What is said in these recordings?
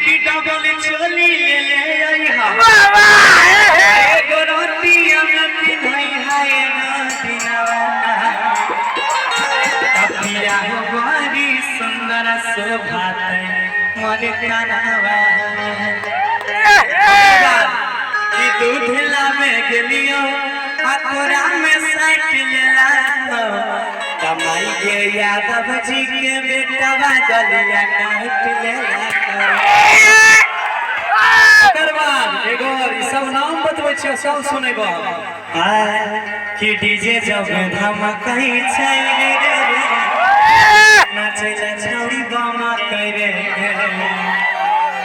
की double चोली ले ले अइहा एगो रोटिया में पिन्हई है एगो दिनवा तपिया हो बड़ी सुंदर शोभात मोर कनवा कि दूध लावे गेलियो आ कोरा में साइट लेला कमाई के यादव जी के बेटवा गलिया काट लेला। ओकर बाद एगो और ई सब नाम बतबै छियै सब सुनेबो आ कि डीजे जब धमकै छै रे रे रे, नाचै ला छौड़ी बमकै रे,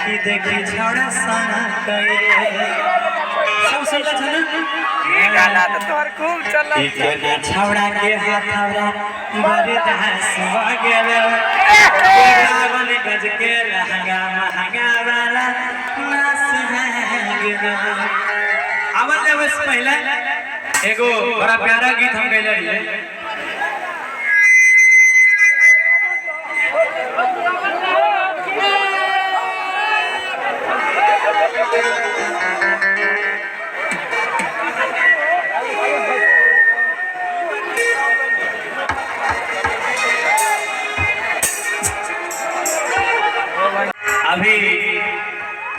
कि देखी छौड़ा सना रे। सब सुनले छ ना? ई गाना तो तोहर खूब चलल। इतना छौड़ा के हाथवरा बरदास भ गेल, रावण गज के लहंगा महंगा वाला नास भऽ गेल। आवल लेबै से पहले एगो बड़ा प्यारा गीत हम गैले रहियै। अभी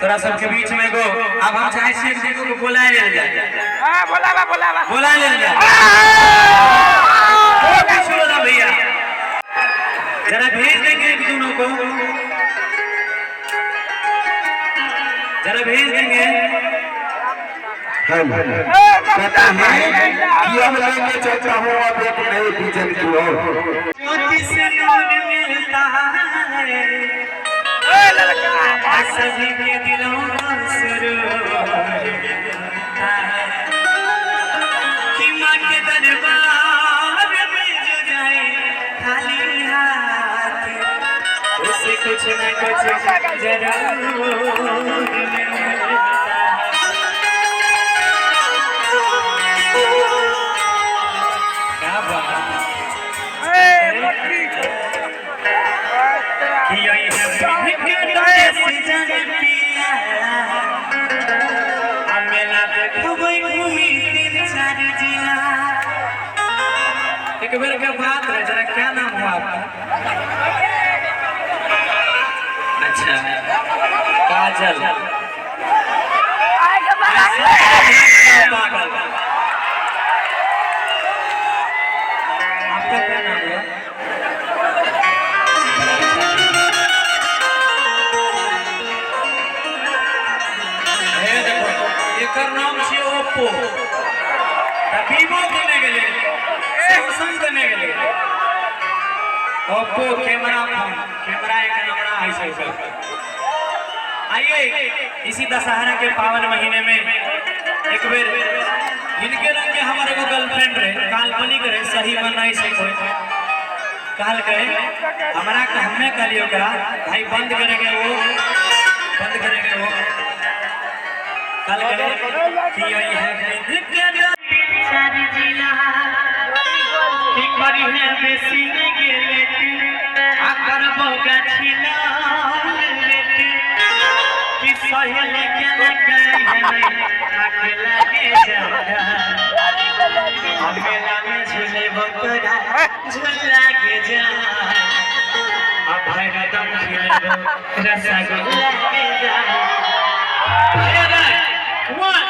तोरा सबके बीच में एगो अब हम चाहे छियै कि एगो के बोला लेल जाय। हां, बोलावा बोलावा। बोला लेल जाय। ओ पीछू वाला भैया जरा भेज देंगे एक दोनों को, जरा भेज देंगे। हम कहते हैं कि अब लेके चलता हूँ अब एक नए विजन की ओर। ज्योति से नूर मिलता है ए लड़का सभी के दिलों को सुरूर मिलता है कि माँ के दरबार में जो जाए खाली हाथ उसे कुछ न कुछ जरूर मिलता है। क्या बात ए मोटी कि आई है के डरे सीजन पिया आ मेला देखबै घूमी तीन चार जिला। एक बेर के बात रहे, जरा क्या नाम हुआ आपका? अच्छा काजल। आए के पागल। आपका क्या नाम हुआ? हे देखो एकर नाम छियै ओप्पो, तऽ वीवो केने गेलै, सैमसंग केने गेलै? ओप्पो कैमरा फोन, कैमरा एक नंबर है छै। आइए इसी दशहरा के पावन महीने में एक बेर इनके रंग के हमारे एगो गर्लफ्रेंड रहे, काल्पनिक रहे, सही में नहीं छै कोई। कहल गए हमरा के हमें कहलियो ओकरा भाई बंद करेंगे वो, बंद करेंगे वो। कल गए कि यही है चार जिला की करी है बेसी में गेले आ करबो गाछी लेट कि सहेले के लगे है नहीं आके लगे जा मेला में झूले तोरा झूला के जा आ भाई दम खिलेबो रसगुल्ला के जा। One